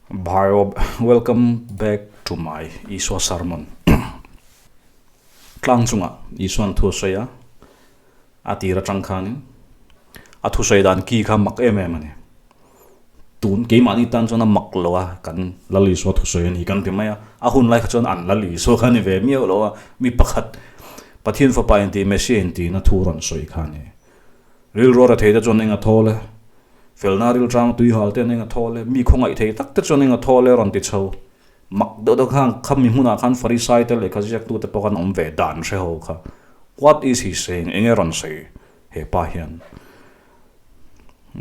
Bhai welcome back to my Isua sermon. Tlang chungah Isuan thu a sawi a, a tir atang khanin a thusawi dan ki kha mak em em a ni. Tun keimahni tan chuan a mak lo a, kan Lal Isua thusawi a ni kan ti mai a, a hun lai kha chuan an Lal Isua kha a ni ve miau lo a, mi pakhat Pathian fapa inti Messiah intiin a thu rawn sawi kha a ni. Rilru a rethei te chuan eng a thawl e, felna rilrang tui hal te an eng a thawl e, mi khawngaih thei tak te chuan eng a thawl e rawn ti chho. Mak deuh deuh khan khami hmunah khan Farisai te lehkha ziaktute pawh khan awm ve dan hre ho kha. What is he saying? Enge rawn sawi he pa hian?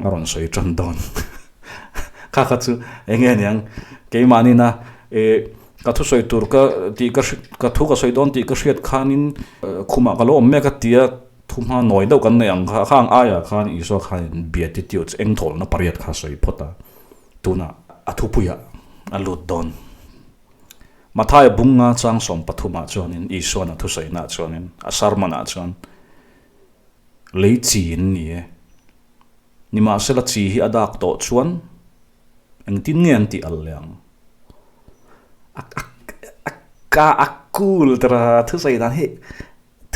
A rawn sawi tan dawn. Kha kha chu enge aniang keimahni na e ka thusawi tur ka tih ka ka thu ka sawi dawn tih ka hriat khanin khumah ka lo awm mek a tia Thu hma nawi deuh kan nei ang kha, khang aiah khan Isua khanin Beatitudes, engthawlna pariat kha a sawi phawt a, tunah a thupuiah a lut dawn. Mathaia bunga chang 13 ah chuanin Isuan a thusawihnah chuanin, a sermon-ah chuan, Lei chi in ni e, nimahsela chi hi a dak tawh chuan engtin nge an tih al leh ang? A, a, a, ka a cool tara thusawi dan hi.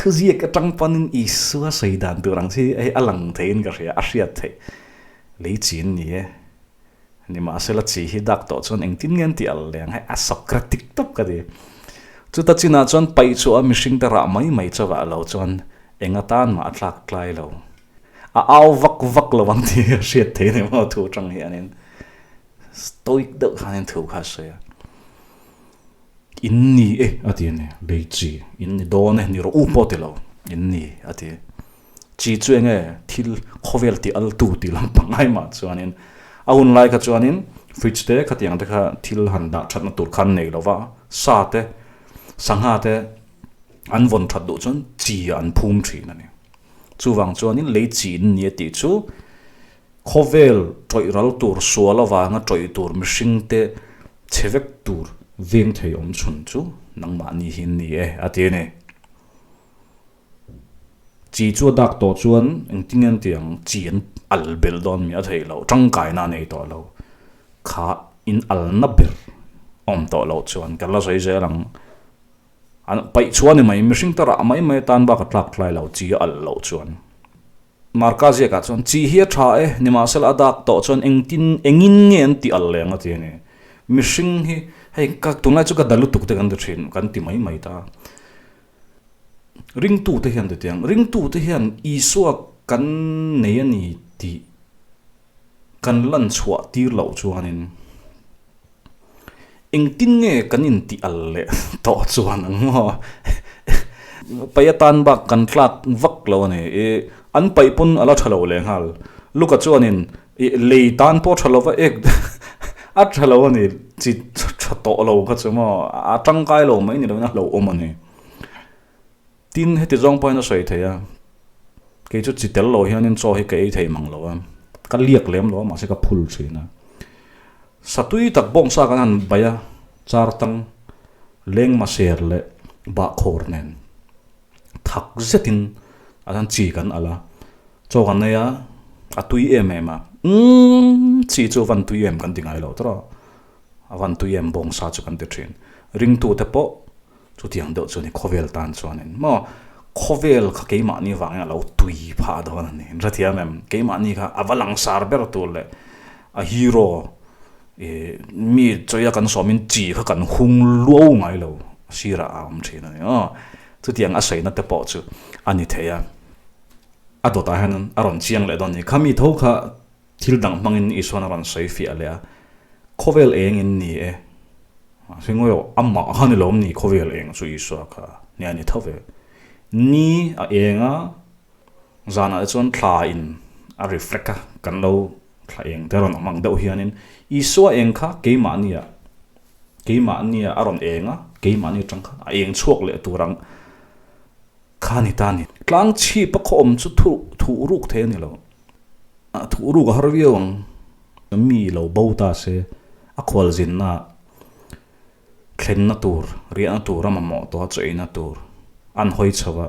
Thuziak atang panin Isua sawi dan tur ang chi hei a lang theiin ka hria, a hriat theih. Lei chi an ni e. Nimahsela chi hi dak tawh chuan engtin nge an tih al leng hei a Socratic tawp ka ti. Chuta chinah chuan paih chhuah a mihring te rah mai mai chauhah lo chuan eng atan mah a tlak tlai lo. A au vak vak lo ang tih a hriat theih a ni maw thu atang hianin stoic deuh khanin thu kha a sawi a. In ni e a ti a ni, lei chi in ni dawn e, ni rawh u pawh ti lo, in ni a ti. Chi chu eng nge thil khawvel tih al tu tih lampang ai mah chuanin a hun lai kha chuanin fridge te khatiang te kha thil han dah thatna tur khan nei lo va, sa te sangha te an vawn that duh chuan chi ah an phum thin a ni. Chuvang chuanin lei chi in ni a tih chu Khawvel tawih ral tur sual avanga tawih tur mihring te chhe vek tur veng thei awm chhun chu nangmahni hi an ni e a ti a ni. Chi chu a dak tawh chuan engtin nge an tih ang chi an al belh dawn mi a theih loh tangkaina a nei tawh lo kha in alna ber awm tawh loh chuan kan la sawi zel ang. An paih chhuah a ni mai mihring te rah mai mai atan bak a tlak tlai lo chi a al loh chuan. Marka ziakah chuan, Chi hi a tha e, nimahsela a dak tawh chuan engtin, engin nge an tih al leng a ti a ni. Mihring hi, hei ka tunlai chu ka da lutuk te kan ti thin, kan ti mai mai ta. Ringtute hian ti tiang, ringtute hian Isua kan nei a ni tih kan lan chhuah tir loh chuanin engtin nge kan intih al leh tawh chuan ang maw? Paih atan bak kan tlak vak lo a ni. I an paih pawn a la tha lo leh nghal. Luka chuanin i lei tan pawh tha lova ek a tha lo a ni. Chi tha tawh lo kha chu maw a tangkai lo mai ni lovin a hlauhawm a ni. Tin, heti zawng pawhin a sawi thei a, kei chu chi tel lo hianin chaw hi ka ei thei mang lo a, ka liak lem lo a, mahse ka phul thin a. Satui tak bawngsa kan han baih a, char tang leng maser leh bahkhawr nen thak zetin a hian chi kan alh a, chaw kan ei a, a tui em em a, umm chi chu van tui em kan ti ngai lo tawrh a, a van tui em bawngsa chu kan ti thin. Ringtute pawh Chutiang deuh chu ni khawvel tan chuanin maw khawvel kha keimahni vangin a lo tui phah dawn a ni. In hrethiam em? Keimahni kha a va langsar ber tur leh a hero ih mi chawia kan sawmin chi kha kan hung luau ngai lo sirah a awm thin a ni aw. Chutiang a sawina te pawh chu a ni thei a. A dawtah hian a rawn chiang leh dawn a ni. Khami tho kha Thil dang hmangin Isuan a rawn sawi fiah leh a, Khawvel eng in ni e. Mahse ngawi aw, amah kha ni lo ni khawvel eng chu Isua kha ni a ni tho ve. Ni a eng a, zanah te chuan thla in a reflect a, kan lo thla eng te rawn awm ang deuh hianin Isua eng kha keimahnia, keimahnia a rawn eng a, keimahni atang khan a eng chhuak leh tur ang kha ni ta ni. Tlang chhip a khaw awm chu thuh ruk thei a ni lo. A thuh ruk a har viau ang. Mi lo bo ta se, a khual zinna thlenna tur, riahna tur a mamawh tawh a chawiina tur an hawi chho a.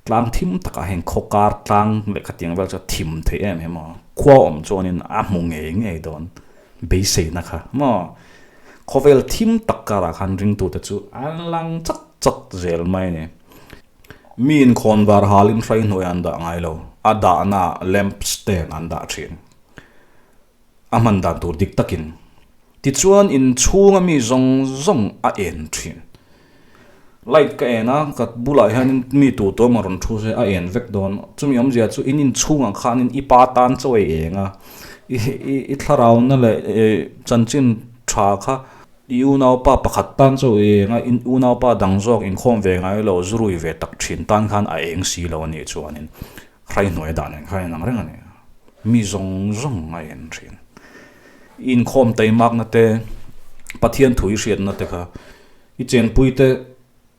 Tlang thim takah heng khaw kar tlang leh khatiang vel chu a thim theih em em a, khua awm chuanin a hmu ngei ngei dawn. Beiseina kha maw? Khawvel thim tak karah khan ringtute chu an lang chat chat zel mai a ni. Mi inkhawn var halin hrai hnuaiah an dah ngai lo, a dahna lamp stand an dah thin. A hman dan tur dik takin. Tichuan inchhunga mi zawng zawng a en thin. Light ka en a, ka bulah hianin mi tu tu emaw rawn thu se a en vek dawn. Chumi awmzia chu in inchhungah khanin i pa tan chaw ei eng a, i i thlarauna leh chanchin tha kha i unaupa pakhat tan chaw ei eng a, in unaupa dang zawk inkhawm ve ngai lo zurui ve tak thin tan khan a eng si lo a nih chuanin hrai hnuai dan eng kha en ang reng a ni. Mi zawng zawng a en thin. I inkhawm teimakna te, Pathian thu i hriatna te kha I chenpuite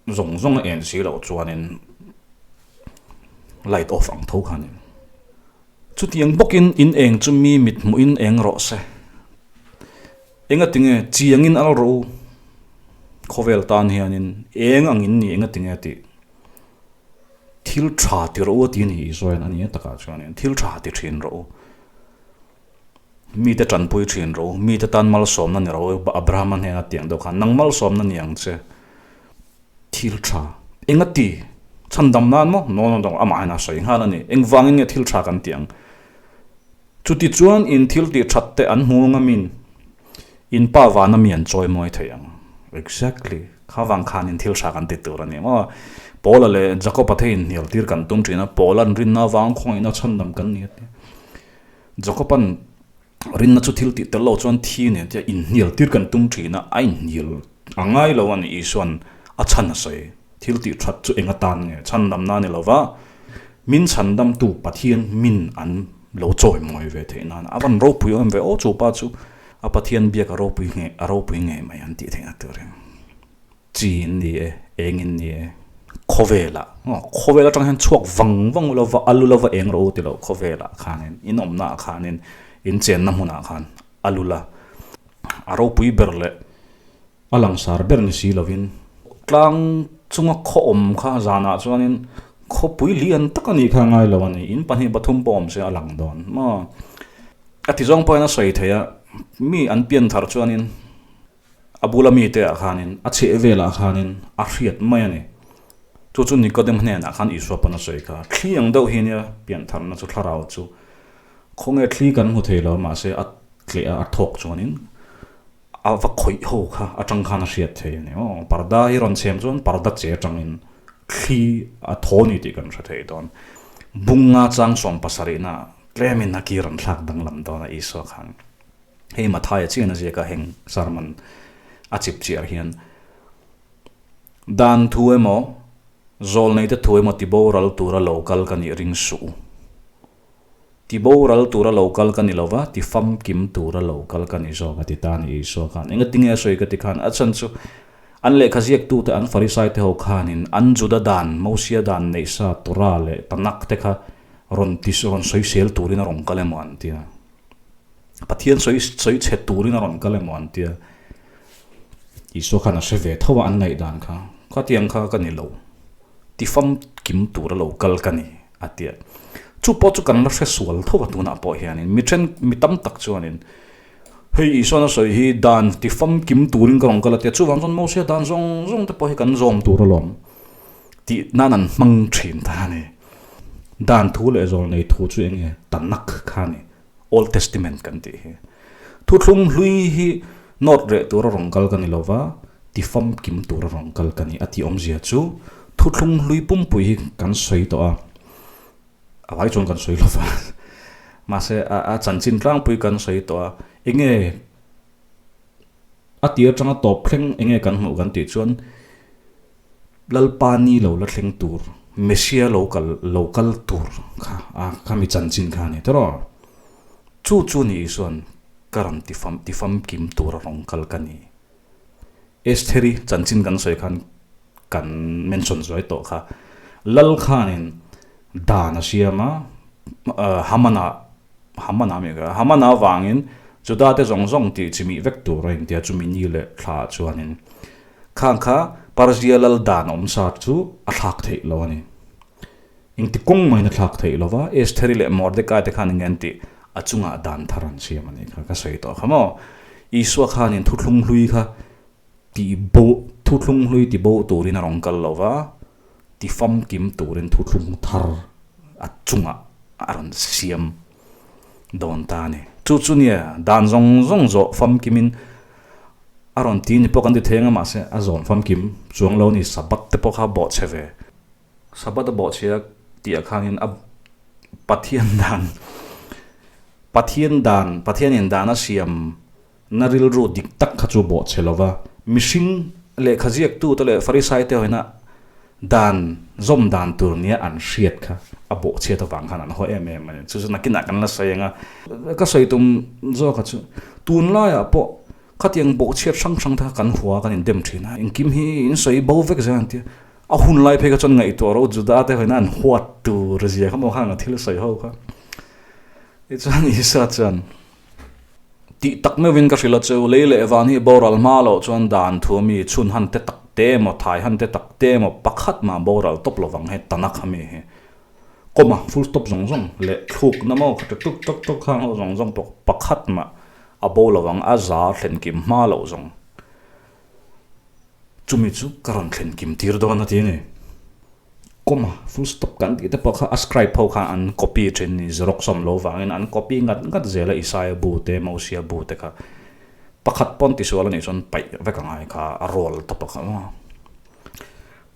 zawng zawng a en si loh chuanin light off ang tho khanin chutiang bawkin in eng chu mi mit hmuhin eng rawh se. Engatinge chiangin al rawh u khawvel tan hianin eng angin ni engatinge tih thil tha ti rawh u a ti a ni Israel a ni a takah chuanin thil tha ti thin rawh u. Mite tanpui thin ro, mite tan malsawmna ni ro, Abrahama hnena tiang deuh khan, nang malsawmna ni ang che, thil tha, enga ti, chhandam nan maw? No, no, no, amah hian a sawi nghal a ni, engvangin nge thil tha kan tih ang? Chuti chuan in thil tih that te an hmu ngamin in pa vana mi an chawi mawi thei ang. Exactly, kha vang khan in thil tha kan ti tur a ni maw? Paula leh Jakob-a te inhnial tir kan tum thin a, Paula'n rinna avang khawngaihna chhandam kan ni a ti. Jakoban rinna chu thil tih tel lo chuan thi nen tia inhnial tir kan tum thin a, a inhnial a ngai lo a ni. Isua'n a chhan a sawi, thil tih that chu eng atan nge chhandamna a ni lo va, min chhandamtu Pathian min an lo chawimawi ve theih nan a van ropui awm ve aw chu pa chu a Pathian biak a ropui nge a ropui ngei mai an tih theihna turin. Chi in ni e, eng in ni e, khawvelah, khawvel atang hian chhuak vang vang u lova, a lu lova eng rawh u ti loh khawvelah khanin, in awmnaah khanin, in chenna hmunah khan a lu la, a ropui ber leh a langsar ber ni si lovin tlang chunga khaw awm kha zanah chuanin khawpui lian tak a nih kha ngai lo a ni, in pahnih pathum pawh awm se a lang dawn maw? A ti zawng pawhin a sawi thei a, mi an pian thar chuanin. A bula mite ah khanin, a chheh velah khanin a hriat mai a ni. Chu chu Nikodem hnenah khan Isua pawn a sawi kha, Thli ang deuh hi nia piantharna chu thlarau chu khawnge thli kan hmu thei lo mahse a tleh a, a thawk chuanin a va khawih ho kha atang khan a hriat thei a ni. Aw, parda hi rawn chhem chuan parda che atangin thli a thaw ni tih kan hre thei dawn. Bunga chang 70 na tlemin a kir an thlak danglam dawn a Isua khan. Hei Mathaia chian a ziak a heng sermon a chip chiar hian dan thu emaw zawlneite thu emaw ti boral tura lo kal ka nih ring suh u. Ti boral tura lo kal ka ni lova ti famkim tura lo kal ka ni zawk a ti ta a ni Isua khan. Engatinge a sawi ka ti khan a chhan chu an lehkha ziaktute an Farisai te ho khanin an Juda dan Mosia dan neihsa Torah leh Tanakh te kha rawn ti rawn sawisel turin a rawn kal emaw an tia. Pathian sawi sawi chhe turin a rawn kal emaw an tia. Isua khan a hre ve tho a an ngaihdan kha. Khatiang kha ka ni lo. Ti famkim tura lo kal ka ni a tia. Chu pawh chu kan la hre sual tho a tunah pawh hianin mi then mi tam tak chuanin hei Isuan a sawi hi dan ti famkim turin ka rawn kal a tia. Chuvang chuan Mosia dan zawng zawng te pawh hi kan zawm tur alawm tih nan an hmang thin ta a ni. Dan thu leh zawl nei thu chu eng nge Tanakh kha a ni. Old Testament kan tih hi. Thuthlung hlui hi nawt reh tura rawn kal ka ni lo va, ti famkim tura rawn kal ka ni a tih awmzia chu thuthlung hlui pumpui hi kan sawi tawh a, a vai chuan kan sawi lo va, mahse a chanchin tlangpui kan sawi tawh a, enge a tir atanga tawp thleng enge kan hmuh kan tih chuan Lalpa ni lo la thleng tur, Messia lo kal lo kal tur kha a khami chanchin kha a ni tawh. Chu chu ni Isua'n ka rawn ti fam ti famkim tur a rawn kal ka ni. Estheri chanchin kan sawi khan kan mention zuai tawh kha. Lal khanin dan a siam a, Hamana Hamana mi kha Hamana avangin Juda te zawng zawng tih chimih vek tur a intia chumi ni leh thla ah chuanin Khang kha Persia lal dan awm sa chu a thlak theih lo a ni. Engti kawng maiin a thlak theih lo va, Estheri leh Mordecai te khan eng nge an tih? A chungah dan thar an siam a nih kha ka sawi tawh kha maw. Isua khanin thuthlung hlui kha ti bo thuthlung hlui ti bo turin a rawn kal lo va, ti famkim turin thuthlung thar a chungah a rawn siam dawn ta a ni. Chu chu nia dan zawng zawng zawh famkimin a rawn ti ni pawh kan ti thei ang a mahse a zawm famkim chuang lo a ni Sabbath te pawh kha bawhchhe ve. Sabbath a bawhchhia tih ah khanin a Pathian dan Pathian dan Pathianin dan a siam na rilru dik tak kha chu bawhchhe lo va, mihring lehkha ziaktu te leh Farisai te hoina dan zawm dan tur nia an hriat kha a bawhchhiat avang khan an haw em em a ni. Chu chu nakinah kan la sawi ang a, ka sawi tum zawk kha chu tunlaiah pawh khatiang bawhchhiat hrang hrang te kha kan hua kan indem thin a, engkim hi in sawi bo vek zel an ti a, A hun lai phei kha chuan ngaihtuah ro Juda te hoina an huat tur zia kha maw khan a thil sawi ho kha. Tichuan Isua chuan, Tih tak meuhin ka hrilh a cheu, lei leh van hi boral hma loh chuan dan thu ami chhun han te tak te emaw, thai han te tak te emaw pakhat mah boral tawp lovang he Tanakh ami hi. Comma, full stop zawng zawng leh thlukna maw kha tuk tuk tuk khang ho zawng zawng pawh pakhat mah a bo lovang a za thlenkim hma loh zawng. Chumi chu ka rawn thlen kim tir dawn a ti a ni. Comma, full stop kan tih te pawh kha a scribe ho khan an copy thin ni, xerox awm lo vangin an copy ngat ngat zel a Isaia bu te, Mosia bu te kha. Pakhat pawn tisual a nih chuan paih vek a ngai kha a roll tawp a kha.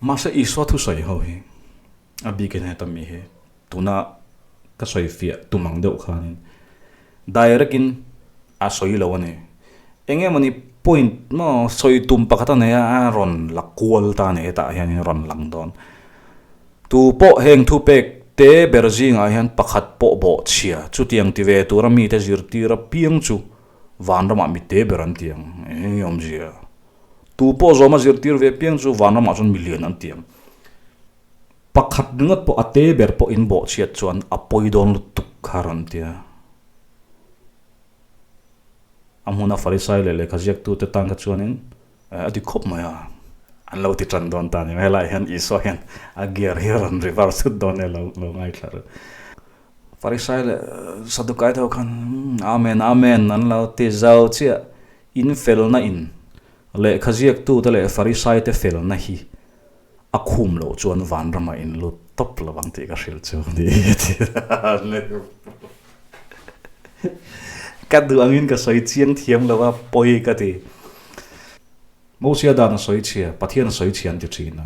Mahse Isua thusawi ho hi a bikin heta mi hi tuna ka sawi fiah tum ang deuh khanin direct in a sawi lo a ni. Eng emawni point maw sawi tum pakhat a nei a, a rawn la kual ta a ni hetah hianin a rawn lang dawn. Tu pawh heng thupek te ber zingah hian pakhat pawh bawh chhia chutiang ti ve tura mite zirtir apiang chu vanramah mite ber an ti ang. Eng awmzia? Tu pawh zawma zirtir ve apiang chu vanramah chuan milian an ti ang. Pakhat ringawt pawh a te ber pawh in bawh chhiat chuan a pawi dawn lutuk kha rawn ti a. A hmuna Farisai leh lehkha ziaktute tan kha chuanin a ti khawp mai a, an lo ti tan dawn ta a ni. Helaiah hian Isua hian a gear hi a rawn reverse thut dawn e lo lo ngaithla reuh. Farisai leh Sadukai te ho khan Amen, Amen an lo ti zau chiah. In felna in lehkha ziaktute leh Farisai te felna hi A khum loh chuan vanramah in lut tawp lo ang tih ka hrilh chu ni a ti Ka duh angin ka sawi chiang thiam lo a, pawi ka ti. Mosia dan a sawi chhia, Pathian a sawi chhia an ti thin a.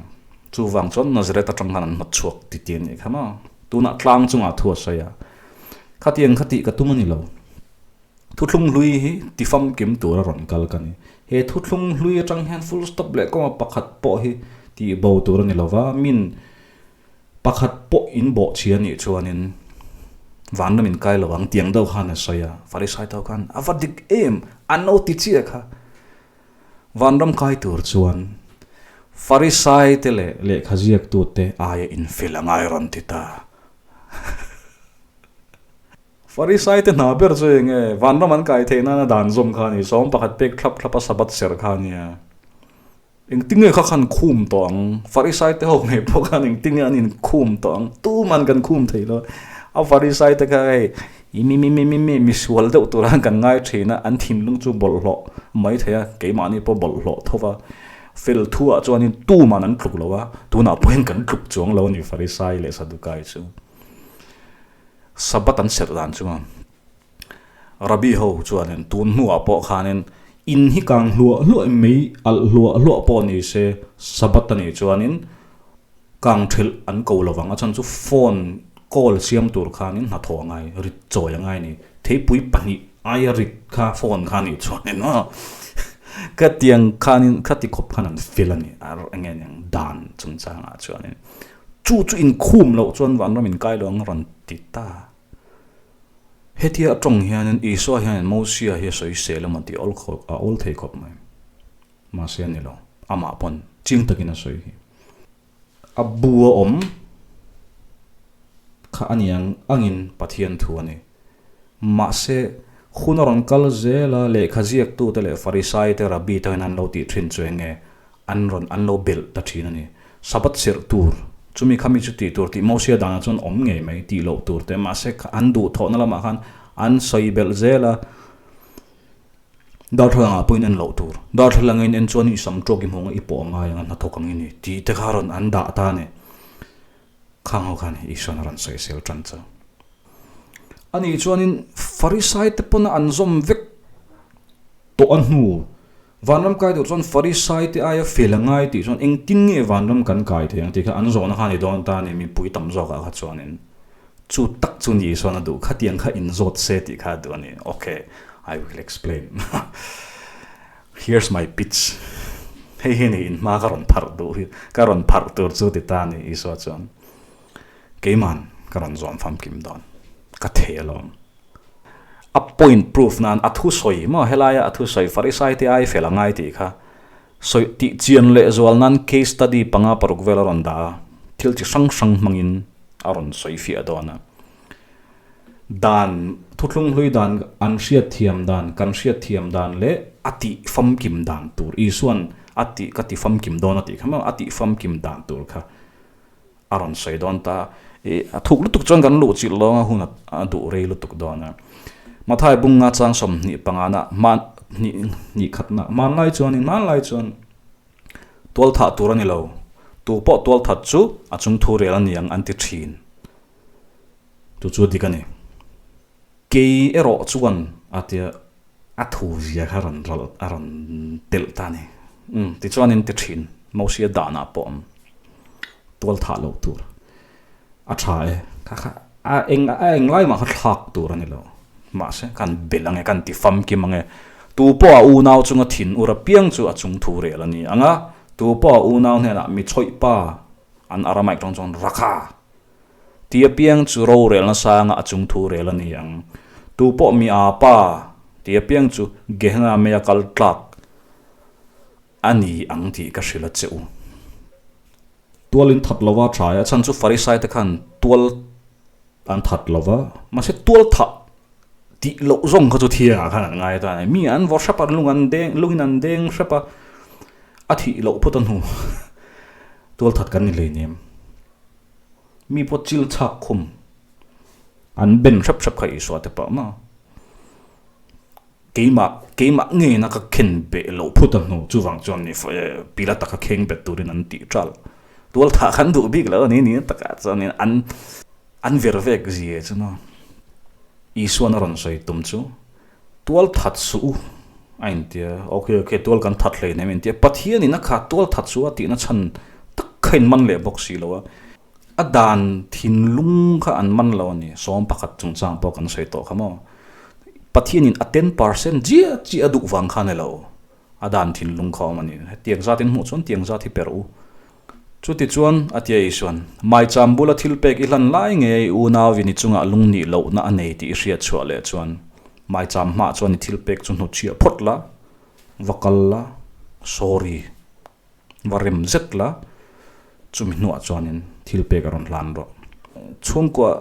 Chuvang chuan Nazareth atang khan an hnawt chhuak ti ti a nih kha maw. Tunah tlang chungah thu a sawi a. Khatiang kha tih ka tum a ni lo. Thuthlung hlui hi ti famkim tur a rawn kal ka ni. He thuthlung hlui atang hian full stop leh comma pakhat pawh hi tih bo tur a ni lo va, min pakhat pawh in bawh chhia nih chuanin vanram in kai lo ang tiang deuh khan a sawi a. Farisai tho khan a va dik em an lo ti chiah kha. Vanram kai tur chuan Farisai te leh lehkha ziaktute aia infil a ngai rawn ti ta. Farisai te hna ber chu eng nge? Vanram an kai theih nana dan zawm kha a ni. Sawm pakhat pek thlap thlap a Sabbath serh kha a nia. Engtin nge kha khan khum tawh ang? Farisai te ho ngei pawh khan engtin nge an inkhum tawh ang? Tuman kan khum thei lo. A Farisai te kha hei i mi mi mi mi mi misual deuh tura kan ngai thin a, an thinlung chu bawlhhlawh mai thei a, keimahni pawh bawlhhlawh tho va. Fel thuah chuanin tuman an tluk lo a, tunah pawhin kan tluk chuang lo a ni Farisai leh Sadukai chu. Sabbath an serh dan chu Rabbi ho chuanin tun hnuah pawh khanin in hi kang hluah hluah in mei alh hluah hluah pawh ni se Sabbath a nih chuanin kang thelh an ko lovang a chhan chu phone call siam tur khanin hnathawh a ngai rit chawi a ngai a ni theipui pahnih aia rit kha phone kha nih chuanin aw khatiang khanin khati khawp khan an fel a ni a eng nge niang dan chungchangah chuanin. Chu chu inkhum loh chuan vanram inkai lo ang a rawn ti ta. Hetia a tawng hianin Isua hianin Mosia hi a sawi sel emaw tih awl khawp a awl thei khawp mai. Mahse a ni lo. Amah pawn chiang takin a sawi hi. A bu a awm kha a ni ang angin Pathian thu a ni. Mahse hun a rawn kal zel a, lehkha ziaktute leh Farisaite, Rabbi te hian an lo tih thin chu eng nge? An rawn an lo belh ta thin a ni. Sabbath serh tur, chumi kha mi chu tih tur tih Mosia danah chuan awm ngei mai tih loh tur te, mahse an duhthawhna lamah khan An sawi belh zel a, Darthlalang ah pawhin en loh tur. Darthlalang in en chuan i sam tawk i hmuh ang a, i pawh a ngai ang a, hnathawk ang i ni tih te kha rawn an dah ta a ni. Khang ho khan Isuan a rawn sawisel tan chu. Ani chuanin Farisai te pawn an zawm vek tawh a hnu. Vanram kai tur chuan Farisai te aia fel a ngai tih chuan engtin nge vanram kan kai thei ang tih kha an zawhna kha a ni dawn ta a ni mipui tam zawkah kha chuanin. Chu tak chu ni Isuan a duh khatiang kha inzawt se tih kha a duh a ni. Ok, I will explain. Here's my pitch. Hei hi ni inhma ka rawn pharh duh hi, ka rawn pharh tur chu ti ta a ni Isua chuan. Keiman ka rawn zawm famkim dawn. Ka thei alawm. A point proof nan a thusawi maw helaia a thusawi Farisai te ai fel a ngai tih kha sawi tih chian leh zual nan case study panga paruk vel a rawn dah a, thil chi hrang hrang hmangin a rawn sawi fiah dawn a. Dan thuthlung hlui dan an hriat thiam dan kan hriat thiam dan leh a tih famkim dan tur Isuan a tih ka ti famkim dawn a tih kha maw a tih famkim dan tur kha a rawn sawi dawn ta. I a thuk lutuk chuan kan luh chilh lawng a hun a duh rei lutuk dawn a. Mathai bunga chang 25 na hman hnih hnih khatna hmanlai chuanin hmanlai chuan tual thah tur a ni lo. Tu pawh tual that chu a chung thu rel a ni ang an ti thin. Chu chu dik a ni. Kei erawh chuan a tia a thu zia kha rawn ral a rawn telh ta a ni. Umm tichuanin ti thin Mosia danah pawh awm tual thah loh tur a tha e kha kha a eng a eng lai mah kha thlak tur a ni lo mahse kan belh ang e kan ti famkim ang e tu pawh a unau chunga thin ur apiang chu a chung thu rel a ni ang a tu pawh a unau hnenah mi chhawih pa an Aramaic tawng chuan Rakha Ti apiang chu rorelna sanga a chung thu rel a ni ang. Tu pawh mi a pa ti apiang chu Gehenna meia kal tlak a ni ang tih ka hrilh a che u. Tual in that lova tha e, a chhan chu Farisai te khan tual an that lova, mahse tual thah tih loh zawng kha chu thiangah khan an ngai ta a ni. Mi an vaw hrep a, lung an deng, lungin an deng hrep a, a thih loh phawt a hnu tual that kan ni hleinem. Mi pawh chil chhak khum an ben hrep hrep kha Isua te pawh maw? Keimah keimah ngeina ka khen beh loh phut a hnu chuvang chuan ni Pilata kha kheng bet turin an tih ṭal. Tual thah khan duh bik lo a ni ni takah chuanin an an ver vek zia chu maw? Isuan a rawn sawi tum chu tual that suh u a intia ok ok tual kan that hlei nem intia Pathianin a kha tual that suh a tihna chhan tak kha in man leh bawk si lo a a dan thinlung kha an man lo a ni 11 chungchang pawh kan sawi tawh kha maw Pathianin a 10% chiah chiah a duh vang kha a ni lo a dan thinlung kha a awm a ni hetiang zat in hmuh chuan tiang zat hi per u Chutichuan, a tia Isuan, Maicham bula thil pek i hlan lai nge i unauin i chungah lung nih lohna a nei tih i hriat chhuah leh chuan, maicham hmah chuan i thil pek chu hnutchhiah phawt la, va kal la, sorry, va rem zet la, chumi hnuah chuanin thil pek a rawn hlan rawh. Chhungkua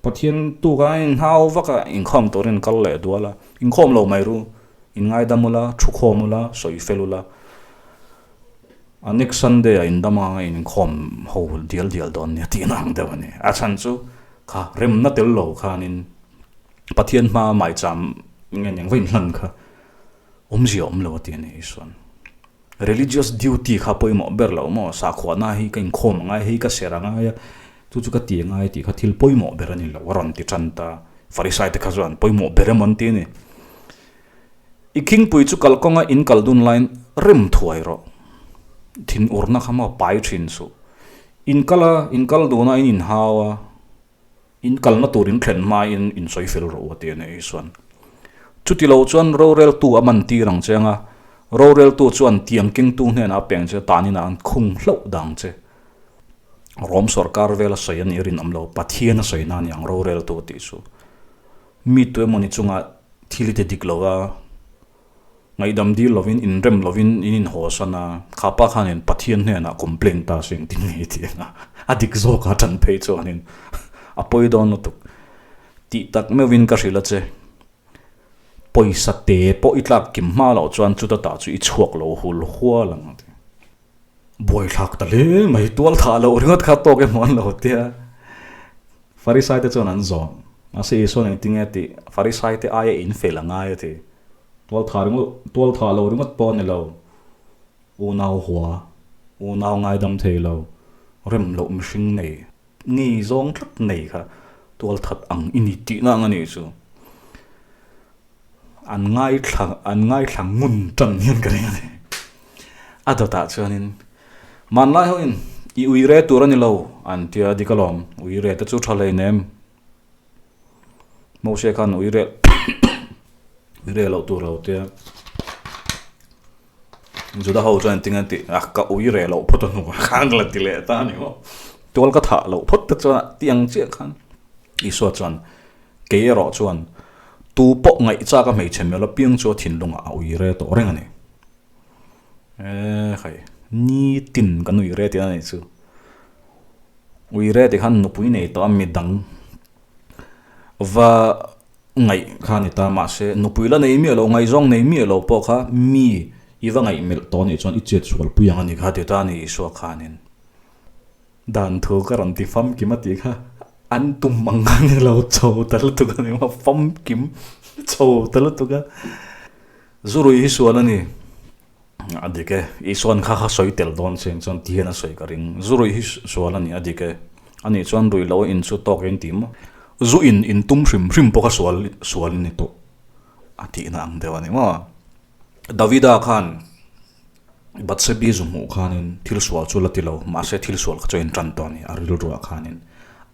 Pathian tuka inhau vaka inkhawm turin kal leh dual a, inkhawm lo mai ru, inngaidam ula, thukhawm ula, sawi fel ula, A next Sunday ah indam anga inkhawm ho dial dial dawn nia tih ang deuh a ni. A chhan chu kha remna tel lo khanin Pathian hma maicham nge eng va inhlan kha awmzia awm lo a ti a ni Isuan. Religious duty kha pawimawh ber lo maw, sakhuana hi ka inkhawm angai hei ka ser angai a, chu chu ka ti angai tih kha thil pawimawh ber a ni lo a rawn ti tan ta. Farisai te kha chuan pawimawh ber emaw an ti a ni. I khingpui chu kalkawnga in kal dun laiin rem thuai rawh. Thin urna kha maw pai thin suh. In kal a, in kal duna in inhau a, in kalna tur in thlen hmain in sawi fel rawh u a ti a ni Isuan. Chuti lo chuan roreltu a man tir ang che anga, roreltu chuan tiang kengtu hnenah a peng che, tanin an khung hlauh dang che. Rom sorkar vela sawi a nih rinawm lo, Pathian a sawi na a ni ang roreltu tih chu. Mi tu emawni chunga thil i ti dik lo a, ngaihdam dil lovin, inrem lovin in inhawsan a, kha pa khanin Pathian hnenah complain ta se engtin nge i tih ang a, a dik zawk a tan phei chuanin a pawi dawn lutuk. Tih tak meuhin ka hrilh a che, pawisa te pawh i tlak kim hma loh chuan chuta tah chu i chhuak lo hul hual ang a ti. Buaithlak ta hle mai, tual thah loh ringawt kha tawk emaw an lo tia. Farisai te chuan an zawm. Mahse Isuan engtin nge tih Farisaite aia in fel a ngai a ti. Tualtha ringawt, tualtha lo ringawt pawh a ni lo. Unau hua, unau ngaidam thei lo, rem loh mihring nei, ngei zawng tlat nei kha tualthat ang i ni tihna ang a nih chu. An ngaithla, an ngaithla ngun tan hian ka ring a ni. A dawtah chuanin Hmanlai hoin i uire tur a ni lo an tia dik alawm, uire te chu tha hleinem. Mose khan uire uire loh tur lo tia Juda ho chuan engtin an tih a ka uire loh phawt a hnuah khan la ti leh ta a ni maw. Tual ka thah loh phawt te chuan tih ang chiah khan Isua chuan kei erawh chuan tu pawh ngaihchak a hmeichhe mel apiang chu a thinlungah a uire tawh reng a ni. Ekhai, nitin kan ui re tih a nih chu. Ui re tih khan nupui nei tawh a midang va ngaih kha a ni ta mahse nupui la nei miah lo, ngaihzawng nei miah lo pawh kha mi i va ngaih melh tawh a nih chuan i chet sual pui ang a ni kha ti ta a ni Isua khanin. Dan thu ka rawn ti famkim a tih kha an tum ang a ni lo chho ta lutuk a ni maw famkim chho ta lutuk a. Zurui hi sual a ni. A dik e. Isuan kha kha sawi tel dawn chiang chuan ti hian a sawi ka ring. Zurui hi sual a ni a dik e. Anih chuan rui lo in chu tawk in ti maw? Zu in in tum hrim hrim pawh kha sual sual in ni tawh a tihna ang deuh a ni maw? Davida khan Bathsebi zu hmuh khanin thil sual chu la ti lo mahse thil sual kha chu a intan tawh a ni a rilruah khanin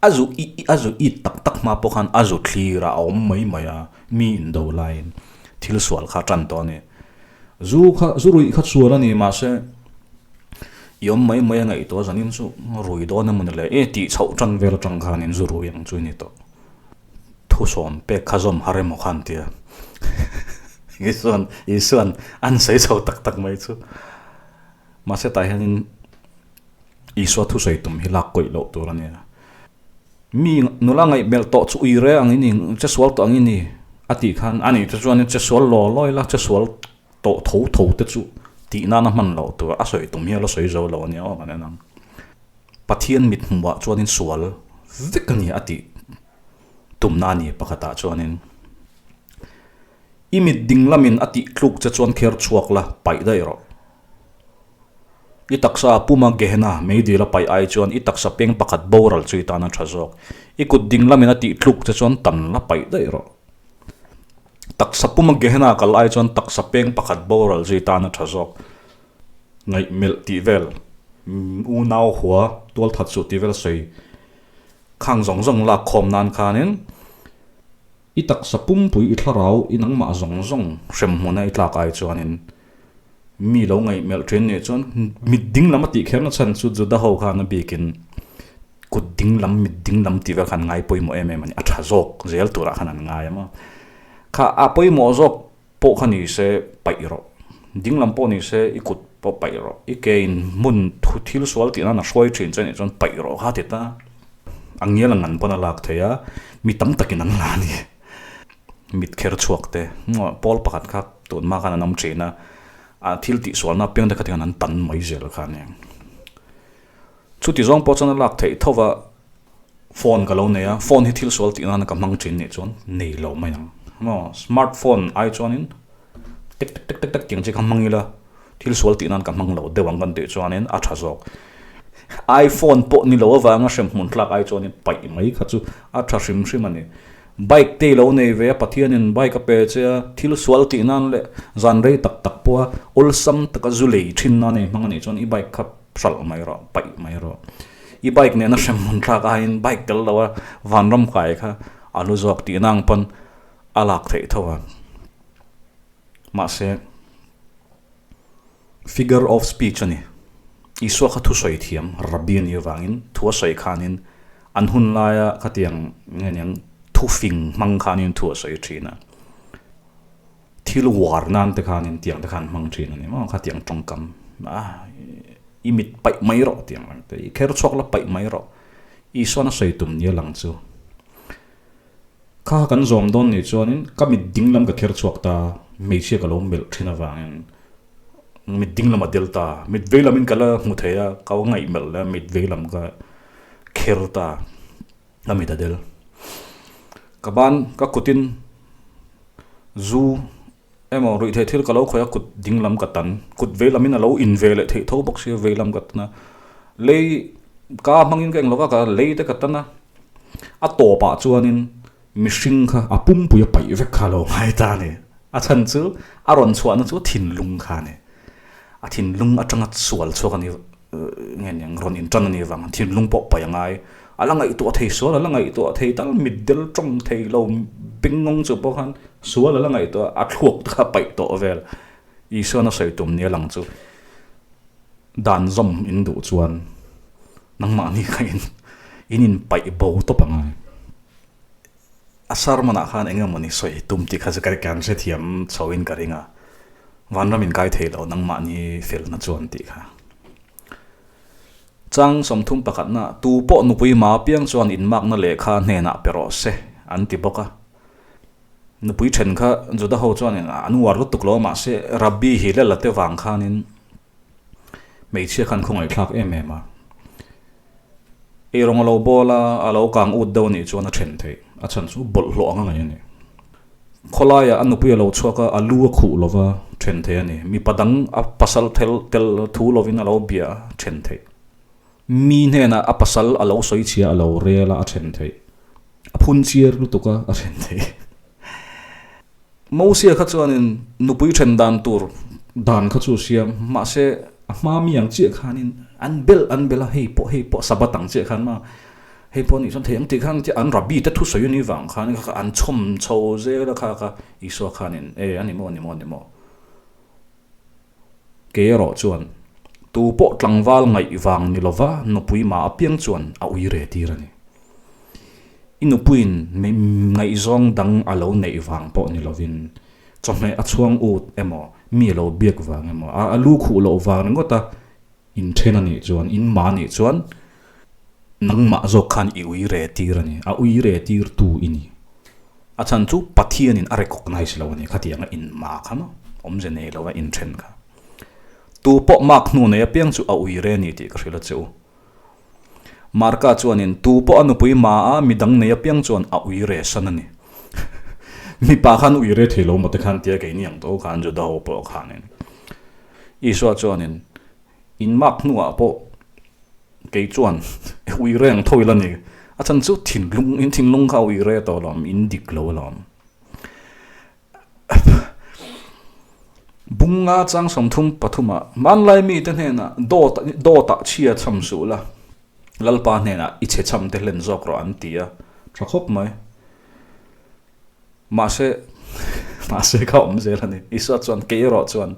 a zu i a zu it tak tak hma pawh khan a zu thlir a a awm mai mai a mi indo laiin thil sual kha a tan tawh a ni. Zu kha zu ruih kha sual a ni mahse i awm mai mai a ngaihtuah zanin chu rui dawn emaw ni le e tih chhoh tan vel atang khanin zu rui ang chu i ni tawh. Thusawm pek kha zawm har emaw khan tia Isuan Isuan an sawi chho tak tak mai chu. Mahse tah hianin Isua thusawi tum hi lak kawih loh tur a nia. Mi nula ngaihmelh tawh chu ui reng ang i ni, che sual tawh ang i ni a tih khan a nih te chuanin che sual law lawi la, che sual tawh tho tho te chu tih nana hman loh tur a sawi tum hi a la sawi zo lo a nia aw kan en ang. Pathian mit hmuhah chuanin sual vek a ni a tih tumna a ni pakhatah chuanin i mit ding lamin a tih tluk che chuan kher chhuak la paih daih rawh. I taksa puma Gehenna meidil a paih ai chuan i taksa peng pakhat boral chu i tan a tha zawk. I kut ding lamin a tih tluk che chuan tan la paih daih rawh. Taksa puma Gehenna kal ai chuan taksa peng pakhat boral chu i tan a tha zawk. Ngaihmelh tih vel, unau hua tualthat suh tih vel sawi khang zawng zawng lak khawm nan khanin i taksa pumpui i thlarau i nangmah zawng zawng hrem hmuna i tlak ai chuanin Mi lo ngaihmelh thin nih chuan mit ding lam a tih kher na chhan chu Juda ho khan a bikin kut ding lam mit ding lam tih vel khan an ngai pawimawh em em a ni. A tha zawk zel turah khan an ngai a maw. Kha a pawimawh zawk pawh kha ni se paih rawh. Ding lam pawh ni se i kut pawh paih rawh. I ke in hmun thu thil sual tih nan a hruai thin che nih chuan paih rawh kha ti ta. A ngial ang an pawn a lak thei a, mi tam takin an la a ni. Mit kher chhuak te, pawl pakhat kha tun hma khan an awm thin a, a thil tih sualna apiang te kha tiang an tan mai zel kha a ni. Chuti zawng pawh chuan a lak theih tho va, phone ka lo nei a, phone hi thil sual tih nana ka hmang thin nih chuan nei lo mai ang. Maw smart phone ai chuanin tek tek tek tek tek tiang chi kha hmang ila thil sual tih nan ka hmang lo deuh ang kan tih chuanin a tha zawk. Iphone pawh ni lo avanga hremhmun tlak ai chuanin paih mai kha chu a tha hrim hrim a ni. Bike te i lo nei ve a, Pathianin bike a pe che a, thil sual tih nan leh zan rei tak tak pawha awlsam taka zu lei thin nan ei hmang a nih chuan i bike kha hralh mai rawh, paih mai rawh. I bike nena hrem hmun thlak aiin bike tel lo a vanram kai kha a lu zawk tih nang pawn a lak theih tho a. Mahse, figure of speech a ni. Isua kha thusawi thiam, Rabbi a nih avangin thu a sawi khanin an hun laia khatiang nge niang thu fing hmang khanin thu a sawi thin a. Thil uar nan te khanin tiang te khan hmang thin a ni maw khatiang tawngkam a i mit paih mai rawh tiang ang te i kher chhuak la paih mai rawh Isuan a sawi tum nia lang chu. Kha kan zawm dawn nih chuanin ka mit ding lam ka kher chhuak ta, hmeichhia ka lo melh thin avangin mit ding lam a del ta, mit vei lamin ka la hmu thei a, ka ngaih melh leh a mit vei lam ka kher ta, ka mit a del. Ka ban ka kutin zu emaw ruihtheih thil ka lo khawih a kut ding lam ka tan kut vei lamin a lo in ve leh theih tho bawk sia vei lam ka tan a lei ka hmangin ka englo a ka lei te ka tan a a tawpah chuanin mihring kha a pumpui a paih vek kha a lo ngai ta a ni a chhan chu a rawn chhuahna chu thinlung kha a ni a thinlung atanga sual chhuak a ni nge niang rawn intan a nih vang thinlung pawh paih a ngai a la ngaihtuah thei sual a la ngaihtuah thei tal mitdel tawng thei lo bengngawng chu pawh khan sual a la ngaihtuah a thluak te kha paih tawh vel Isuan a sawi tum nia lang chu dan zawm in duh chuan nangmahni kha in in inpaih bo tawp a ngai a sermon ah khan eng emawni sawi tum tih kha chu ka kan hrethiam chho in ka ring a vanram in kai thei lo nangmahni felna chuan tih kha. Chang 31 na tu pawh nupui ma piang chuan inmakna lehkha hnenah pe rawh se an ti bawk a. Nupui then kha Juda ho chuanin an uar lutuk lo mahse Rabbi Hillel-a te vang khanin hmeichhia khan khawngaihthlak em em a. Eirawng a lo bawl a, a lo kang ut deuh anih chuan a then theih. A chhan chu bawlhhlawh ang a ngaih a ni. Khawlaiah a nupui a lo chhuak a, a lu a khuh lo va then thei a ni. Mipa dang a pasal tel tel thu lovin a lo bia a then theih. Mi hnenah a pasal a lo sawi chhia a lo rel a, a then theih. A phun chiar lutuk a, a then theih. Mosia kha chuanin nupui then dan tur dan kha chu siam mahse a hma mi ang chiah khanin an bel an bel a hei pawh hei pawh Sabbath ang chiah khan ma hei pawh nih chuan thei ang tih khan an rabbi te thusawi a nih vang khan kha an chhawm chho zel a kha kha Isua khanin e a ni maw a ni maw a ni maw kei erawh chuan tu pawh tlangval ngaih vang ni lova nupui mah apiang chuan a ui re tir a ni. I nupuiin ngaihzawng dang a lo neih vang pawh ni lovin, chawhmeh a chhuang ut emaw, mi a lo biak vang emaw, a lu khuh loh vang ringawt a inthen a nih chuan, in mah a nih chuan nangmah zawk khan i ui re tir a ni, a ui re tir tu i ni. A chhan chu Pathianin a recognize lo a ni, khatianga in mah kha maw, awmze nei lova inthen kha. Tu pawh mark hnu nei apiang chu a ui re a ni tih ka hrilh a che u. Marka chuanin, Tu pawh a nupui ma a, midang nei apiang chuan a ui re san a ni. Mipa khan ui re thei lo maw te khan tia keini ang tawh khan Juda ho pawh khanin. Isua chuanin, In mark hnuah pawh kei chuan ui reng tho ila ni. A chhan chu thinlung, in thinlung kha a ui re tawh alawm, in dik lo alawm. Bunga chang 33 ah hmanlai mite hnenah dawt dawtah chhia cham suh la, Lalpa hnenah i chhe cham te hlen zawk rawh an ti a, tha khawp mai. Mahse mahse kha awm zel a ni. Isua chuan kei erawh chuan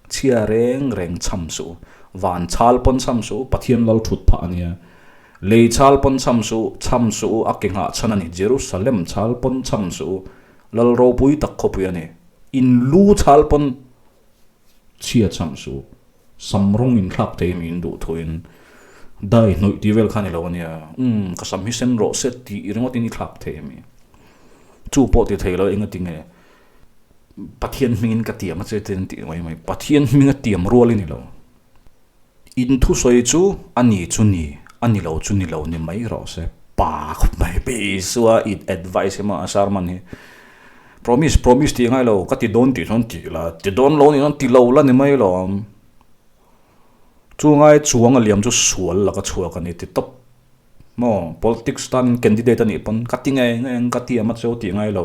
chhia reng reng cham suh, van chhal pawn cham suh, Pathian lal thut phah a nia. Lei chhal pawn cham suh, cham suh a ke nghah chhan a ni, Jerusalem chhal pawn cham suh, Lal ropui tak khawpui a ni. In lu chhal pawn chhia cham su. Sam rawng in thlak thei mi in duh thuin dai hnawih tih vel kha ni lo a nia. Umm ka sam hi sen rawh se tih ringawt in i thlak thei a mi. Chu pawh ti thei lo enga ti nge Pathian hmingin ka tiam a che te an tih mai mai. Pathian hminga tiam rual i ni lo. In thusawi chu a ni chu ni, a ni lo chu ni lo ni mai rawh se. Pa khawp mai Isua in advice emaw a sermon hi promise promise tih ngai lo ka ti dawn tih chuan ti la, ti dawn lo nih chuan ti lo la ni mai lo ang. Chu ngai chuang a liam chu sual laka chhuak a ni ti tawp maw politics tan candidate a nih pawn ka ti ngei ngei ang ka ti ang a cheu tih ngai lo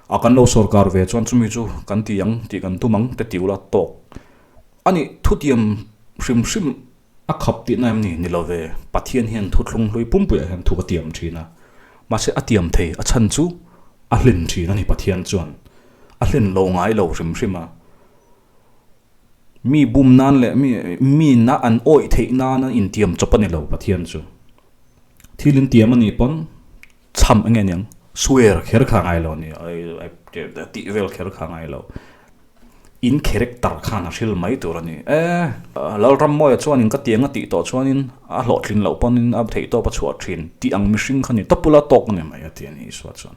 a kan lo sorkar ve chuan chumi chu kan ti ang tih kan tum ang te ti ula tawk. A nih, thutiam hrim hrim a khap tihna em ni? Ni lo ve, Pathian hian thuthlung hlui pumpuiah hian thu a tiam thin a. Mahse a tiam thei, a chhan chu a hlen thin a ni Pathian chuan. A hlen lo ngai lo hrim hrim a. Mi bum nan leh mi mi na an awih theih nan a intiam chawp a ni lo Pathian chu. Thil intiam a nih pawn chham enge niang swear kher kha ngai lo a ni tih vel kher kha ngai lo in character khan a hril mai tur a ni e Lalrammawia chuanin ka tiang a tih tawh chuanin a hlawhtlin loh pawnin a theih tawp a chhuah thin tih ang mihring kha ni tawpula tawk a ni mai a ti a ni Isua chuan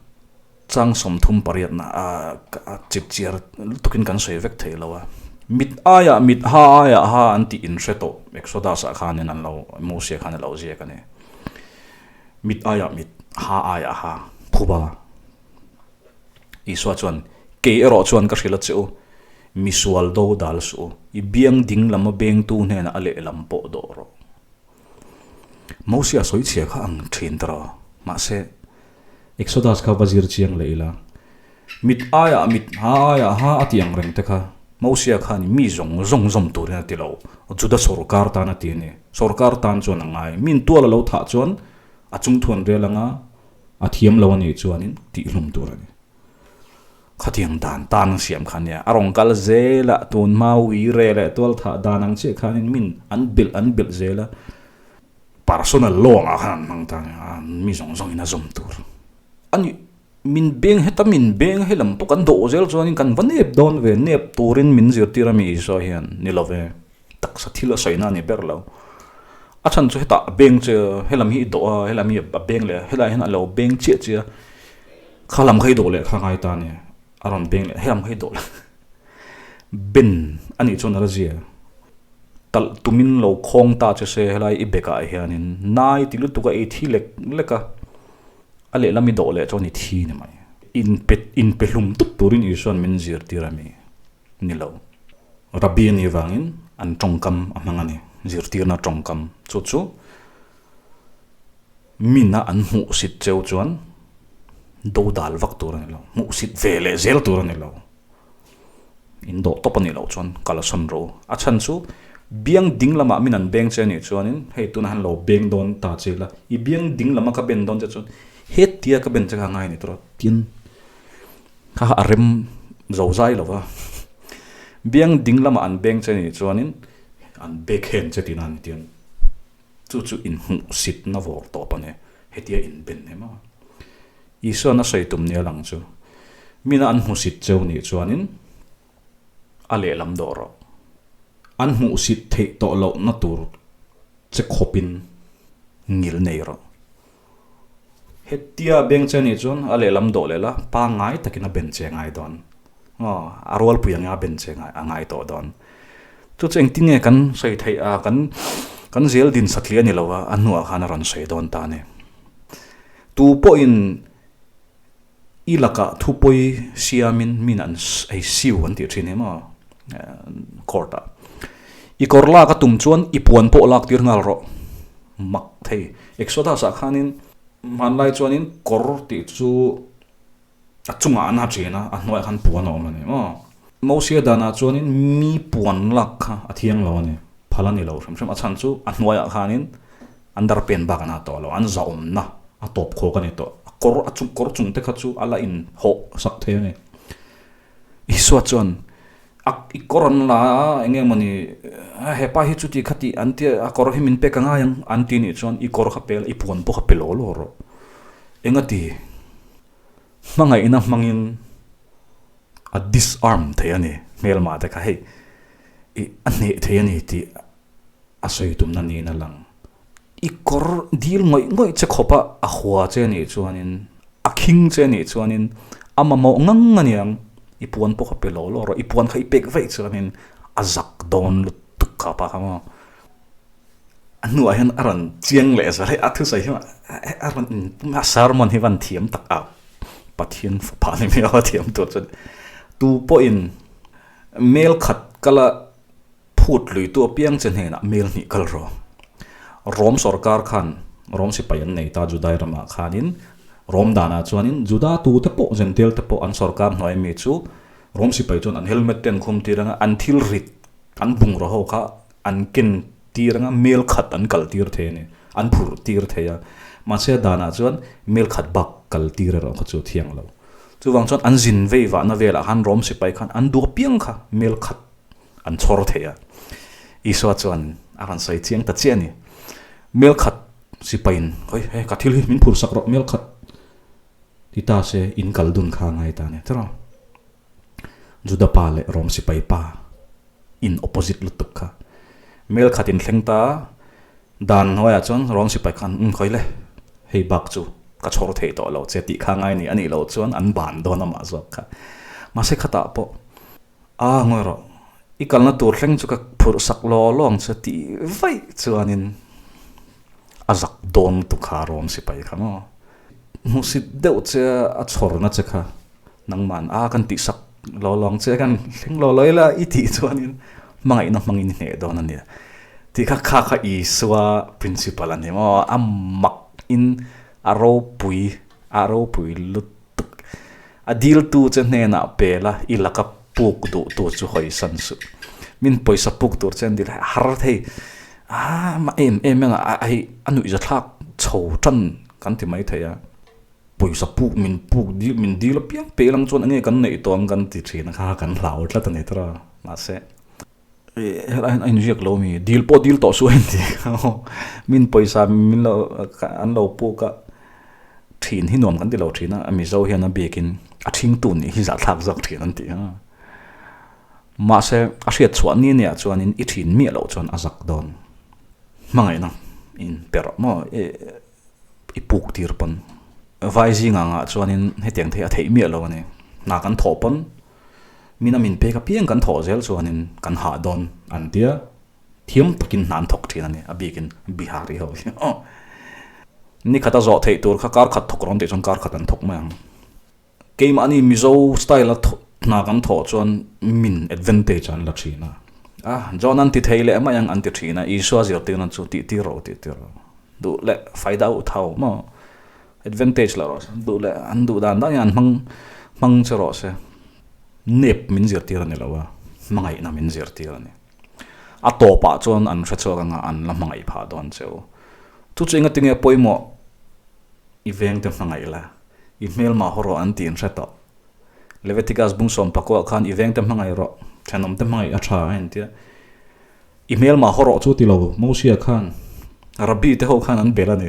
chang 38 na a chip chiar lutukin kan sawi vek thei lo a mit aiah mit ha aiah ha an tih in hre tawh Exodus ah khanin an lo Mosia khan a lo ziak a ni. Mit aiah mit, ha aiah ha, phuba. Isua chuan, Kei erawh chuan ka hrilh a che u, misual do dal suh u, i biang ding lama bengtu hnenah a lehlam pawh dawh rawh. Mosia sawi chhia kha ang thin ta rawh. Mahse, Exodus kha va zir chiang leh ila, mit aiah mit, ha aiah ha a ti ang reng te kha Mosia khan mi zawng zawng zawm turin a ti lo. Juda sawrkar tan a ti a ni. Sawrkar tan chuan a ngai. Min tual a lo thah chuan a chungthuan rel anga a thiam lo a nih chuanin tihhlum tur a ni. Khatiang dan tan siam kha nia, a rawn kal zel a, tun hma ui re leh tual thah dan ang chiah khanin min an belh an belh zel a, personal law angah khan an hmang ta a, mi zawng zawngin a zawm tur a ni. Min beng heta min beng helam pawh kan dawh zel chuanin kan va nep dawn ve, nep turin min zirtir a mi Isua hian ni lo ve, taksa thil a sawina a ni ber lo. A chhan chu hetah a beng che helam hi i dawh a, helam hi a beng leh a, helaiah hian a lo beng chiah chiah a, kha lam kha i dawh leh kha ngai ta a ni, a rawn beng leh helam kha i dawh leh ben a nih chuan a la zia talh tumin lo khawng ta che se helai i bekah hianin nai ti lutuk a ei thi lek lek a, a lehlam i dawh leh chuan i thi ni mai. Inpe inpe hlum tup turin Isua'n min zirtir a mi ni lo. Rabbi a nih vangin an tawngkam a hmang a ni, zirtirna tawngkam. Chu chu mina an hmuhsit cheu chuan dodal vak tur a ni lo, hmuhsit ve leh zel tur a ni lo. In dawh tawp a nih loh chuan kalsawn ro. A chhan chu biang ding lamah min an beng che a nih chuanin hei tunah han lo beng dawn ta che ila, i biang ding lama ka ben dawn che chuan hetia ka ben che kha ngai a ni tawh a, tin Kha a rem zo zai lo va, biang ding lamah an beng che nih chuanin an backhand che tihna a ni tiang. Chu chu inhmuhsitna vawr tawp a ni, hetia inben em a. Isuan a sawi tum nia lang chu, mina an hmusit cheu nih chuanin a lehlam dawh rawh. An hmuhsit theih tawh lohna tur che khawpin ngil nei rawh. Hetia beng che nih chuan a lehlam dawh leh la, pangngai takin a ben che ngai dawn. Aw, a rualpui anga a ben che ngai a ngai tawh dawn. Chu chu engtin nge kan sawi theih a, kan kan zel din satliah a ni lo a, a hnuah khan a rawn sawi dawn ta a ni. Tu pawhin i lakah thupawi siamin min an ei siu an tih thin hi maw court ah. I kawr lak a tum chuan i puan pawh lak tir nghal rawh. Mak thei. Exodus ah khanin hmanlai chuanin kawr tih chu a chungah an ha thin a, a hnuaiah khan puan a awm a ni maw. Mosia danah chuanin mi puan lak kha a thiang lo a ni, phal a ni lo hrim hrim. A chhan chu a hnuaiah khanin an darpen bak an ha tawh lo, an zahawmna a tawp khawk a ni tawh. A kawr a chung kawr chung te kha chu a la inhawh sak thei a ni. Isua chuan a i kawr an la a, eng nge mawni hepa hi chuti khati an tia a kawr hi min pek a ngai ang an ti nih chuan i kawr kha pe la, i puan pawh kha pe law law rawh. Engati hmangaihna hmangin a disarm thei a ni hmelmah te kha hei ih a hneh thei a ni tih a sawi tumna niin a lang. I kawr dil ngawih ngawih che khawp a, a hua che nih chuanin, a khing che nih chuanin a mamawh ngang a niang, i puan pawh kha pe law law rawh, i puan kha i pek vaih chuanin a zak dawn lutuk kha pa kha maw. A hnuah hian a rawn chiang leh zual hei a thusawi hi a rawn in a sermon hi van thiam tak a, Pathian fapa ni miau a thiam tur chuan tu pawhin mel khat kala Phut luitu apiang che hnenah mel hnih kal rawh. Rom sorkar khan Rom sipai an nei ta Judai ramah khanin Rom danah chuanin Juda tute pawh Gentile te pawh an sorkar hnuai mi chu Rom sipai chuan an helmet te an khum tir anga an thil rit an bungraw ho kha an ken tir anga mel khat an kal tir thei a ni an phurh tir thei a mahse a danah chuan mel khat bak kal tir erawh kha chu thiang lo. Chuvang chuan an zin vei vahna velah khan Rom sipai khan an duh apiang kha mel khat an chhawr thei a. Isua chuan a rawn sawi chiang ta chiah a ni. Mel khat sipaiin, Hawi, he ka thil hi min phur sak rawh, mel khat ti ta se in kal dun kha ngai ta a ni. Tiraw? Juda pa leh Rom sipai pa in opposite lutuk kha. Mel khat in thleng ta a, dan hnuaiah chuan Rom sipai khan, Umm, khawi le, hei bak chu ka chhawr thei tawh lo che tih kha ngai a ni. A nih loh chuan an ban dawn amah zawk kha. Mahse khatah pawh A ngawi rawh, i kalna tur thleng chu ka phurh sak law law ang che tih vaih chuanin a zak dawn lutuk kha a rawm sipai kha maw. Hmuhsit deuh che a chhawrna che kha Nangman a kan tihsak lo lo ang che kan thleng lo lo ila i tih chuanin hmangaihna hmangin i hneh dawn a nia. Tih kha kha kha Isua principle a ni maw? A mak in a ropui a ropui lutuk. A diltu che hnenah pel a i laka puk duh tur chu hawisan suh. Min pawisa puk tur che an dil har thei a mah em em eng a hei a nuihzathlak chho tan kan ti maithei a. Pawisa puk min puk dil min dil apiang peh lang chuan enge kan neih tawh ang kan ti thin a kha kan hlau tlat a ni tawh a mahse helai hian a inziak lo mi dil pawh dil tawh suh a inti min pawisa min lo an lo puk a thin hi nuam kan ti lo thin a mizo hian a biakin a thingtu nih hi zahthlak zawk thin an ti a mahse a hriat chhuah ni nia chuanin i thin miah loh chuan a zak dawn hmangaihna in pe rawh maw i puk tir pawn vai zing angah chuanin hetiang thei a theih miah lo a ni. Hna kan thawh pawn min a min pek apiang kan thawh zel chuanin kan hah dawn an tia thiam takin hna an thawk thin a ni a bikin Bihari ho hi aw. Ni khat a zawh theih tur kha kar khat thawk rawn tih chuan kar khat an thawk mai ang. Keimahni Mizo style a hna kan thawh chuan min advantage an la thin a. A John an ti thei leh mai ang an ti thin a, Isua zirtirna chu tih tir rawh tih tir rawh. Duh leh faida u thau maw advantage la rawh se, duh leh an duh dan dan hian an hmang hmang che rawh se. Nep min zirtir a ni lo a, hmangaihna min zirtir a ni. A tawpah chuan an hre chhuak anga an la hmangaih phah dawn che u. Chu chu engatinge pawimawh i vengte hmangaih la. I hmelmah haw rawh an tih in hre tawh. Leviticus bung sawm pakua khan i vengte hmangaih rawh, thenawmte hmangaih a tha a intia. I hmelmah haw rawh chu ti lo, Mosia khan Rabbi te ho khan an bel a ni.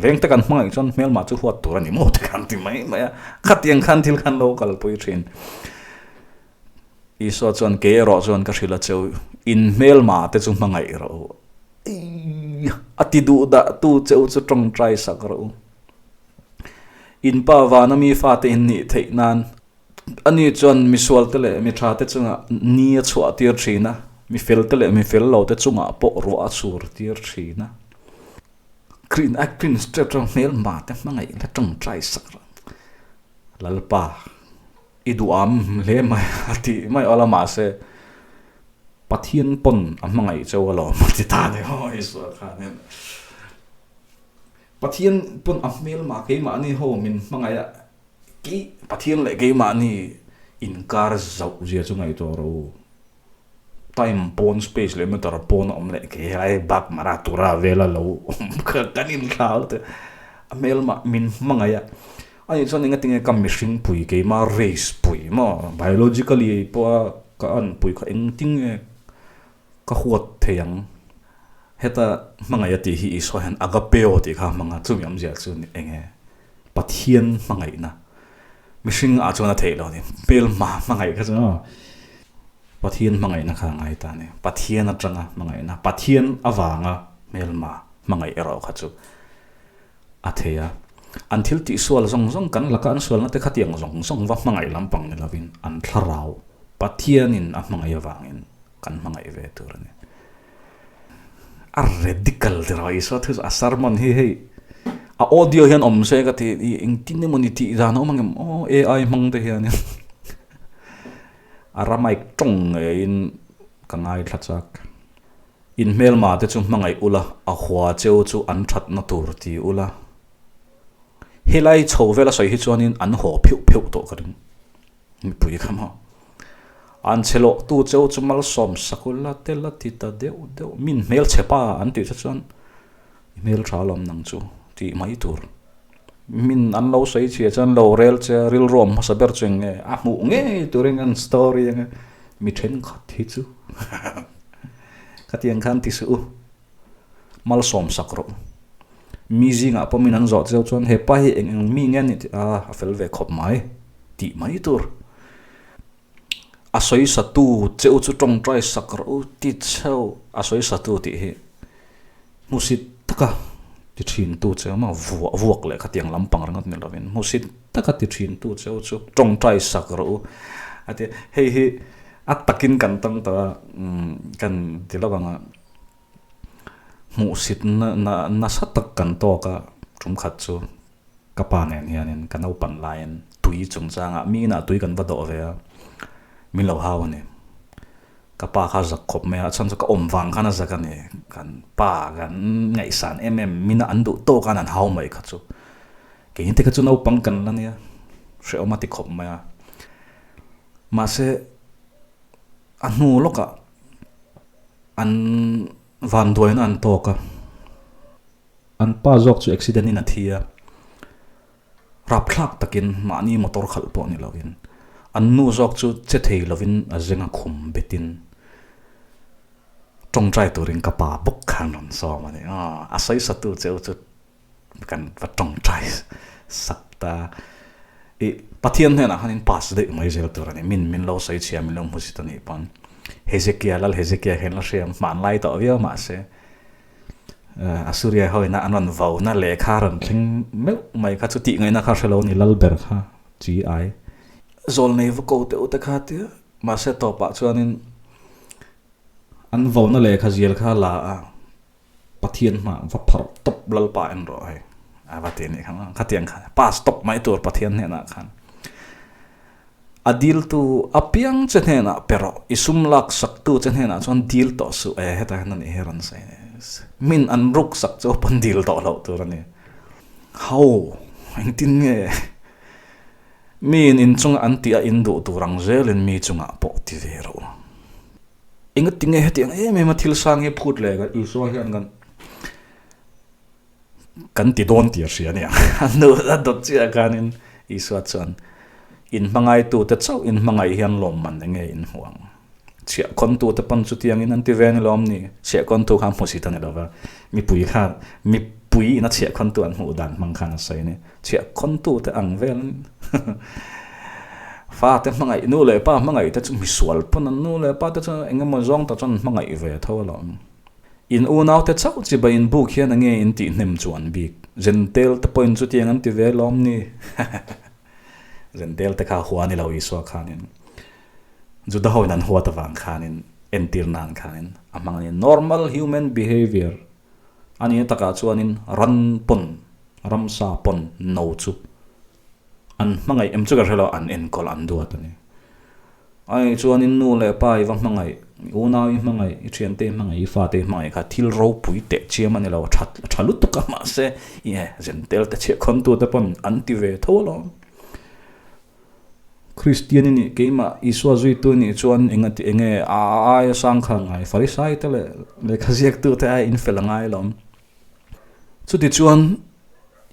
Vengte kan hmangaih chuan hmelmah chu huat tur a ni maw te khan ti mai mai a. Khatiang khan thil khan lo kalpui thin. Isua chuan kei erawh chuan ka hrilh a cheu, in hmelmah te chu hmangaih rawh u. A ti duh dah tu cheu chu tawngtai sak rawh u. In pa vana mi fate in nih theih nan ani chuan misual te leh mi tha te chungah ni a chhuah tir thin a, mi fel te leh mi fel lo te chungah pawh ruah a chur tir thin a. Green a green step chuan hmelma te hmangaih la tawngtai sak rawh. Lalpa i duham hle mai a tih mai awla mahse Pathian pawn a hmangaih cheu alawm a ti ta ni maw Isua khanin. Pathian pawn a hmelmah keimahni ho min hmangaih a, kei Pathian leh keimahni inkar zauh zia chu ngaihtuah rawh u. Time pawn space leh matter pawn a awm leh kei helai bak mara tura vela lo awm kha kan inthlau te a hmelmah min hmangaih a, ani chuan engatinge ka mihring pui keimah race pui maw biologically pawha ka anpui kha engtinge Ka huat thei ang. Heta hmangaih a tih hi Isua hian agapeo tih kha a hmang a, chumi awmzia chu eng nge? Pathian hmangaihna. Mihring ah chuan a theih lo a ni. Hmelma hmangaih kha chu Pathian hmangaihna kha a ngai ta a ni. Pathian atanga hmangaihna, Pathian avanga hmelma hmangaih erawh kha chu a thei a. An thil tihsual zawng zawng kan laka an sualna te khatiang zawng zawng va hmangaih lampang ni lovin an thlarau Pathianin a hmangaih avangin kan hmangaih ve tur a ni. A radical ti rawh Isua thu chu a sermon hi hei a audio hian awm se ka ti i engtin emaw ni tih dan a awm angem aw AI hmang te hianin Aramaic tawng ngeiin ka ngaithla chak. In hmelma te chu hmangaih ula a hua cheu chu an thatna tur ti ula helai chho vela sawi hi chuanin an haw pheuh pheuh tawh ka ring. Mipui kha maw? An chhe loh tu cheu chu malsawm sakula te la ti ta deuh deuh. Min hmelchhe pa an tih te chuan i hmeltha alawm nang chu tih mai tur. Min an lo sawi chhia chuan lo rel che rilru awm hmasa ber chu eng nge a hmuh ngei turin an story anga mi thenkhat hi chu khatiang khan ti suh u. Malsawm sak rawh. Mi zingah pawh min an zawh cheu chuan he pa hi eng eng mi nge a nih tih a a fel ve khawp mai tih mai tur. A sawi satu cheu chu tawngtai sak rawh u ti cheu a sawi satu tih hi hmusit taka ti thin tu cheu maw vuah vuak leh khatiang lampang ringawt ni lovin hmusit taka ti thin tu cheu chu tawngtai sak rawh u a ti hei hi a takin kan tang ta a kan ti lo ang a. Hmuhsit na nasa tak kan tawk a, tum khat chu. Ka pa nen hianin ka naupan laiin tui chungchangah mi inah tui kan va dawh ve a, min lo hau a ni. Ka pa kha zak khawp mai a, a chhan chu ka awm vang khan a zak a ni. Kan pa kan ngaihsan em em mina an duh tawk khan an hau mai kha chu. Keini te kha chu naupang kan la nia, hrehawm a ti khawp mai a. Mahse, a hnu lawkah an vanduaina an tawk a. An pa zawk chu accident in a thi a, rapthlak takin mahni motor khalh pawh ni lovin an nu zawk chu che thei lovin a zeng a khum betin tawngtai turin ka pa bawk khan rawn sawm a ni. A sawisatu cheu chu kan va tawngtai sak ta. I Pathian hnenah khan in pass daih mai zel tur a ni. Min min lo sawi chhia min lo hmu zit a nih pawn Hezekia lal Hezekia hian la hriam hmanlai tawh viau mahse Assuria ho ina an rawn vo na lehkha rawn thleng meuh mai kha chu tih ngaihna kha hre lo a ni lal ber kha chi ai. Zawlnei va ko teuh te kha tia mahse tawpah chuanin an vo na lehkha zial kha la a Pathian hma va pharh tawp lalpa en rawh hei a va ti anih kha khatiang kha pass tawp mai tur Pathian hnenah khan. A diltu apiang che hnenah pe rawh, i sum lak saktu che hnenah chuan dil tawh suh e, heta hian a nih hi rawn sawi a ni. Min an ruk sak chu pawn dil tawh loh tur a ni. Ho, engtin nge miin inchunga an tih a in duh tur ang zelin mi chungah pawh ti ve rawh u. Engati nge hetiang em em a thil sang hi phut leh ka Isua hian kan Kan ti dawn tih a hria nia. A nu a dawt chiah khanin Isua chuan, In hmangaitute chauh in hmangaih hian lawmman enge in hmu ang? Chhiahkhawntute pawn chutiangin an ti ve ni lawm ni? Chhiahkhawntu kha hmusit a ni lo va, mipui khan mipui ina chhiahkhawntu an hmuh dan hmang khan a sawi a ni. Chhiahkhawntute ang vel fate hmangaih, nu leh pa hmangaih te chu misual pawn an nu leh pa te chu eng emaw zawng tak chuan an hmangaih ve tho alawm. In unaute chauh chi ba in buk hian enge in tih hnem chu an bik. Zentel te pawhin chutiang an ti ve lawm ni? Zentel te kha hua ni lo Isua khanin Juda hoin an huat avang khanin entir nan khanin a hmang a ni. Normal human behavior a nih takah chuanin ran pawn, ramsa pawn no chu an hmangaih em chu ka hre lo, an enkawl an duat a ni. Ai chuanin nu leh pa i va hmangaih, i unau i hmangaih, i thiante i hmangaih, i fate i hmangaih kha thil ropui teh chiam a ni lo, a tha lutuk a mahse i e zentel te chhiahkhawntu te pawn an ti ve tho alawm. Kristian i nih keimah Isua zuitu i nih chuan enga ti enge a aia sang kha ngai Farisai te leh lehkha ziaktu te ai in fel a ngai alawm. Chutichuan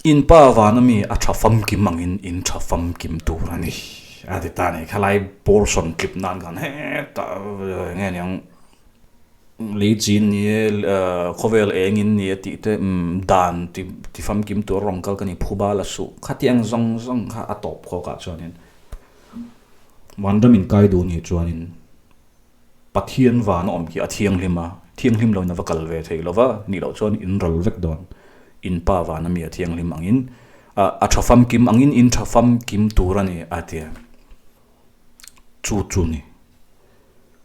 In pa vana mi a tha famkim angin in tha famkim tur a ni a ti ta a ni. Khalai portion tlip nan khan hetah enge niang lei chin ni e khawvel engin ni e tih te dan ti famkim tur rawng kal ka ni phuba la suh khatiang zawng zawng kha a tawp khawk ah chuanin vanram in kai duh ni chuanin Pathian van a awm khi a thianghlim a, thianghlim loin a va kal ve thei lo va, nih loh chuan in ral vek dawn. In pa van a mi a thianghlim angin, a tha famkim angin in tha famkim tur a ni a ti a. Chu chu ni.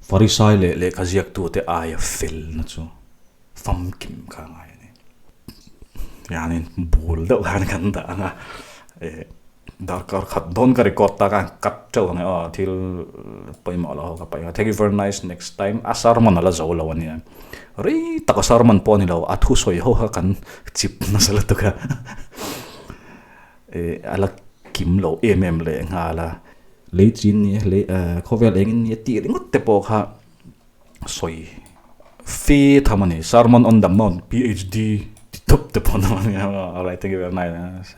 Farisai leh lehkha ziaktute aia felna chu famkim kha a ngai a ni. Tihianin bul deuh khan kan dah ang a, Darkar khat dawn ka record ta khan cut teuh ang e aw thil pawimawh lo ho ka paih a thank you very nice next time a sermon ala zo lo ania rei tak a sermon pawh a ni lo a thusawi ho kha kan chip nasa lutuk a eh ala kim lo em em leh nghal a lei chin ni lei khawvel engin ni tih ringawt te pawh kha sawi fe tham a ni sermon on the mount PhD ti tawp te pawh an awm a nia alright thank you very nice.